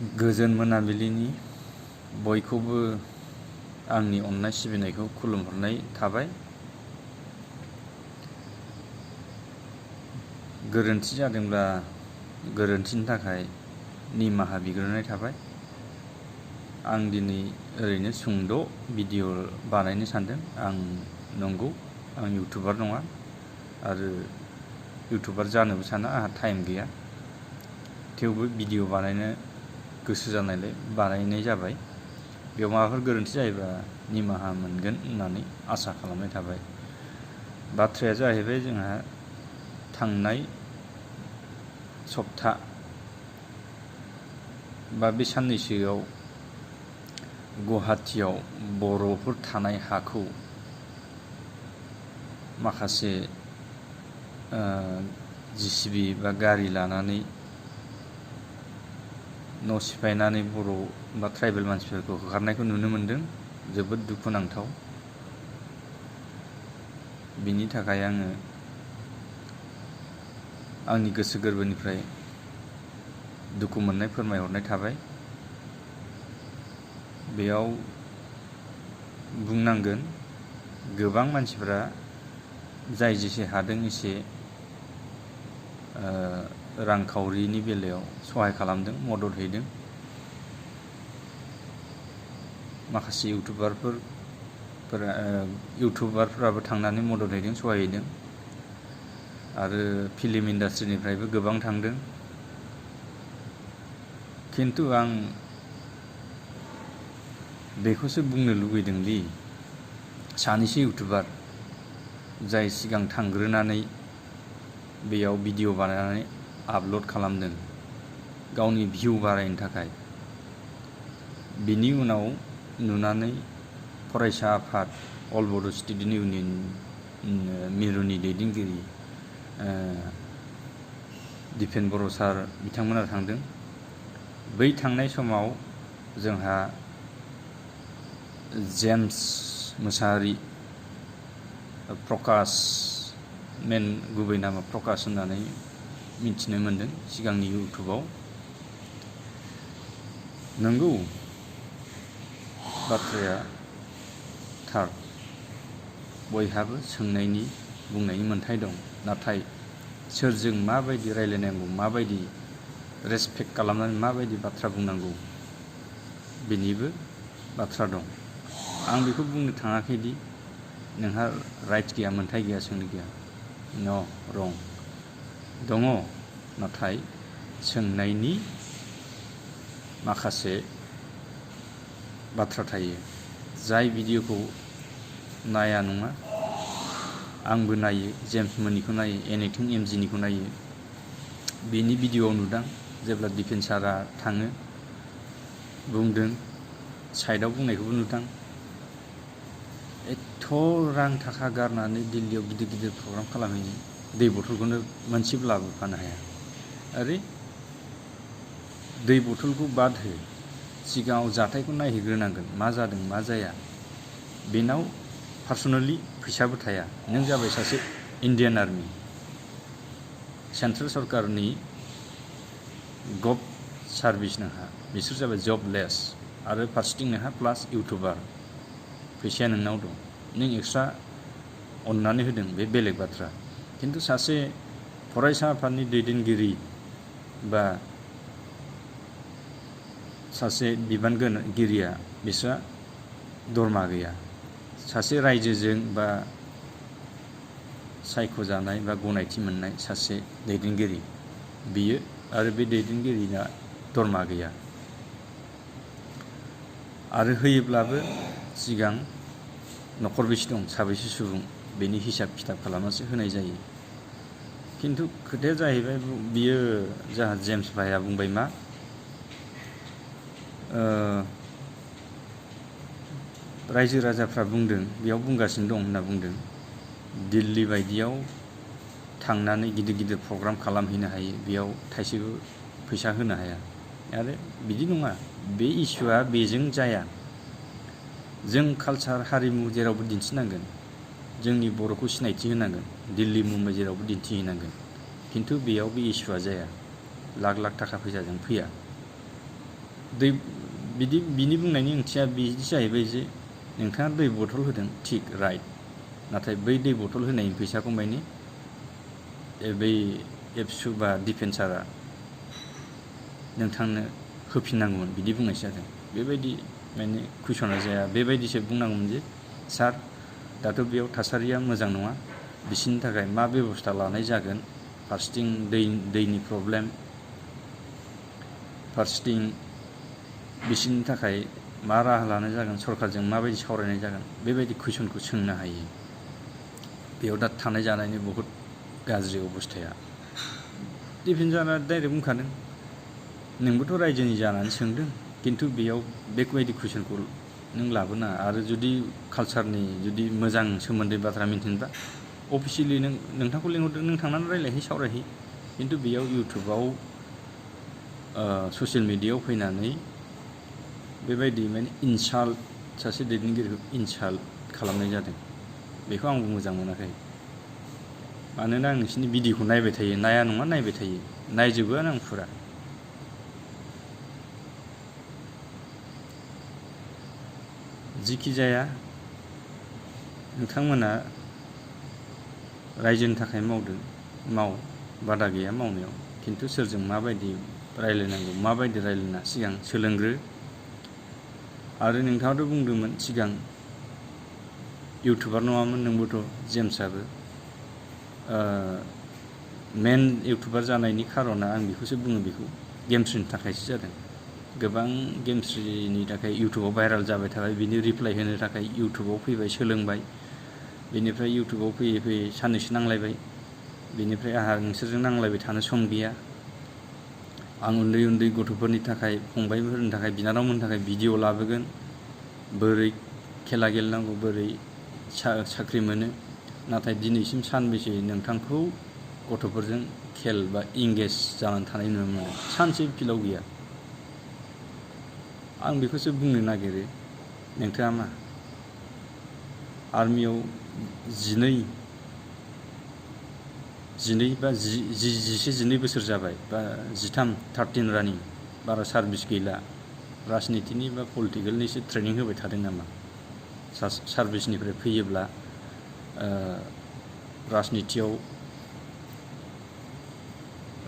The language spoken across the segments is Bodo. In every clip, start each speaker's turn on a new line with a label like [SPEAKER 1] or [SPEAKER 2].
[SPEAKER 1] गोजोन मोनाबिलिनि बयखौबो आंनि अननाय सिबिनायखौ खुलुमहरनाय थाबाय। गोरोन्थि जादोंब्ला गोरोन्थिनि थाखाय निमाहा बिग्रोनाय थाबाय। आं दिनै ओरैनो सुंद' भिडिअ बानायनो सानदों। आं नंगौ आं इउटुबार नङा आरो इउटुबार जानोबो साना, आंहा टाइम गैया। थेवबो भिडिअ बानायनो गोसो जानायलाय बानायनाय जाबाय। बेयाव माबाफोर गोरोन्थि जायोबा निमाहा मोनगोन होननानै आसा खालामनाय थाबाय। बाथ्राया जाहैबाय जोंहा थांनाय सप्ता बा बे साननैसोआव गुवाहाटियाव बर'फोर थानाय हाखौ माखासे जिसिबि बा गारि लानानै न' सिफायनानै बर' बा ट्राइबेल मानसिफोरखौ होखारनायखौ नुनो मोनदों। जोबोद दुखुनांथाव। बिनि थाखाय आङो आंनि गोसो गोरबोनिफ्राय दुखु मोननाय फोरमायहरनाय थाबाय। बेयाव बुंनांगोन गोबां मानसिफोरा जाय जेसे हादों एसे रांखावरिनि बेलायाव सहाय खालामदों, मदद हैदों। माखासे इउटुबारफोराबो थांनानै मदद हैदों, सहाय हैदों आरो फिल्म इन्डास्ट्रिनिफ्रायबो गोबां थांदों। खिन्थु आं बेखौसो बुंनो लुबैदों दि सानैसो इउटुबार जाय सिगां थांग्रोनानै बेयाव भिडिअ बानायनानै आपल'ड खालामदों गावनि भिउ बारायनो थाखाय, बिनि उनाव नुनानै फरायसा आफाद अल बड' स्टुडेन्ट इउनियन मिरुनि दैदेनगिरि दिपेन बर' सार बिथांमोना थांदों। बै थांनाय समाव जोंहा जेम्स मोसाहारि, प्रकाश, मेन गुबै नामा प्रकाश होननानै मिथिनो मोनदों सिगांनि इउटुबाव। नंगौ बाथ्राया थार, बयहाबो सोंनायनि बुंनायनि मोन्थाय दं। नाथाय सोरजों माबायदि रायलायनांगौ, माबायदि रेसपेक्ट खालामनानै माबायदि बाथ्रा बुंनांगौ, बेनिबो बाथ्रा दं। आं बेखौ बुंनो थाङाखैदि नोंहा राइट गैया, मोन्थाय गैया, सोंनो गैया। न' रं दङ, नाथाय सोंनायनि माखासे बाथ्रा थायो। जाय भिडिअखौ नाया नङा, आंबो नायो, जेम्स मोननिखौ नायो, एनिथिं एमजिनिखौ नायो। बेनि भिडिअआव नुदों जेब्ला दिपेन सारा थाङो बुंदों, साइडआव बुंनायखौबो नुदों। एथ' रां थाखा गारनानै दिल्लीयाव गिदिर गिदिर प्रग्राम खालामहैयो, दै बथलखौनो मोनसेबो लाबोफानो हाया। आरे दै बथलखौ बाद हो, सिगाङाव जाथायखौ नायहैग्रोनांगोन, मा जादों मा जाया। बेनाव पार्सनेलि फैसाबो थाया। नों जाबाय सासे इण्डियान आर्मि, सेन्ट्रेल सरकारनि गभ सार्भिस नोंहा, बिसोर जाबाय जबलेस आरो फारसेथिं नोंहा प्लास इउटुबार। फैसाया नोंनाव दं, नों एक्सट्रा अननानै होदों बे बेलेग बाथ्रा। खिन्थु सासे फरायसा आफादनि दैदेनगिरि बा सासे बिबानगिरिया बिस्रा दरमा गैया। सासे रायजोजों बा सायख'जानाय बा गनायथि मोननाय सासे दैदेनगिरि बियो, आरो बे दैदेनगिरिना दरमा गैया। आरो होयोब्लाबो सिगां न'खर बेसे दं, साबैसे सुबुं, बेनि हिसाब खिथाब खालामनासो होनाय जायो। खिन्थु खोथाया जाहैबाय बियो जोंहा जेम्स भाइया बुंबाय मा रायजो राजाफ्रा बुंदों, बेयाव बुंगासिनो दं होनना बुंदों, दिल्ली बायदियाव थांनानै गिदिर गिदिर प्रग्राम खालामहैनो हायो, बेयाव थाइसेबो फैसा होनो हाया। आरो बिदि नङा, बे इस्युआ बेजों जाया। जों कालचार हारिमु जेरावबो दिन्थिनांगोन, जोंनि बर'खौ सिनायथि होनांगोन, दिल्ली मुम्बाइ जेरावबो दिन्थिहैनांगोन। खिन्थु बेयाव बे इस्युआ जाया, लाख लाख थाखा फैसाजों फैया। बिनि बुंनायनि ओंथिया बिदि जाहैबाय जे नोंथाङा दै बथल होदों थिग राइट, नाथाय बै दै बथल होनायनि फैसाखौ माने बै एबसु बा डिफेन्सारा नोंथांनो होफिननांगौमोन बिदि बुंनायसो जादों। बेबायदि माने कुइसना जाया, बेबायदिसो बुंनांगौमोन जे सार दाथ' बेयाव थासारिया मोजां नङा, बिसोरनि थाखाय मा बेबस्था लानाय जागोन, फारसेथिं दैनि प्रब्लेम, फारसेथिं बिसोरनि थाखाय मा राहा लानाय जागोन, सरकारजों माबायदि सावरायनाय जागोन, बेबायदि कुइसनखौ सोंनो हायो। बेयाव दा थानाय जानायनि बहुद गाज्रि अबस्थाया। डिफेन्सारा डाइरेक्ट बुंखादों नोंबोथ' रायजोनि जानानै सोंदों, खिन्थु बेयाव बेबायदि कुइसनखौ नों लाबोनाङा। आरो जुदि कालसारनि जुदि मोजां सोमोन्दै बाथ्रा मिन्थिनोबा अफिसियेलि नोंथांखौ लिंहरदों, नों थांनानै रायज्लायहै, सावरायहै। खिन्थु बेयाव इउटुबाव ससियेल मिडियायाव फैनानै बेबायदि माने इनसाल्ट, सासे दैदेनगिरिखौ इनसाल्ट खालामनाय जादों। बेखौ आंबो मोजां मोनाखै। मानोना आं नोंसोरनि भिडिअखौ नायबाय थायो, नाया नङा नायबाय थायो, नायजोबोआनो आं फुरा। जिखि जाया नोंथांमोना रायजोनि थाखाय मावदों, माव, बादा गैया मावनायाव, खिन्थु सोरजों माबायदि रायज्लायनांगौ, माबायदि रायज्लायना सिगां सोलोंग्रो। आरो नोंथाङाथ' बुंदोंमोन सिगां इउटुबार नङामोन नोंबोथ', जेम्सआबो। मेन इउटुबार जानायनि खार'ना आं बेखौसो बुङो, बेखौ गेमस्रिनि थाखायसो जादों। गोबां गेमस्रिनि थाखाय इउटुबाव भाइरेल जाबाय थाबाय, बिनि रिप्लाइ होनो थाखाय इउटुबाव फैबाय, सोलोंबाय। बेनिफ्राय इउटुबाव फैयै फैयै साननैसो नांलायबाय, बेनिफ्राय आंहा नोंसोरजों नांलायबाय थानो सम गैया। आं उन्दै उन्दै गथ'फोरनि थाखाय, फंबायफोरनि थाखाय, बिनानावमोननि थाखाय भिडिअ लाबोगोन, बोरै खेला गेलेनांगौ, बोरै साख्रि मोनो। नाथाय दिनैसिम सानबेसे नोंथांखौ गथ'फोरजों खेल बा इंगेज जानानै थानाय नुनो मोनो? सानसे फिल्डआव गैया। आं बेखौसो बुंनो नागिरो, नोंथाङा मा आर्मियाव 12 बा 12 बोसोर जाबाय, बा 13 रानिं, बारा सार्भिस गैला, राजनितिनि बा पलिटिकेलनिसो ट्रेनिं होबाय थादों नामा? सार्भिसनिफ्राय फैयोब्ला राजनितियाव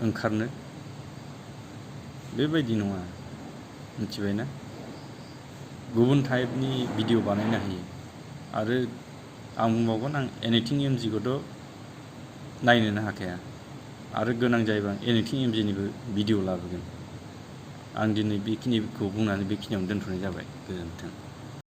[SPEAKER 1] ओंखारनो? बेबायदि नङा, मिथिबायना? गुबुन टाइपनि भिडिअ बानायनो हायो। आरो आं बुंबावगोन, आं एनिथिं एमजिखौथ' नायनोनो हाखाया, आरो गोनां जायोबा एनिथिं एमजिनिबो भिडिअ लाबोगोन। आं दिनै बेखिनिखौ बुंनानै बेखिनियावनो दोनथ'नाय जाबाय। गोजोन्थों।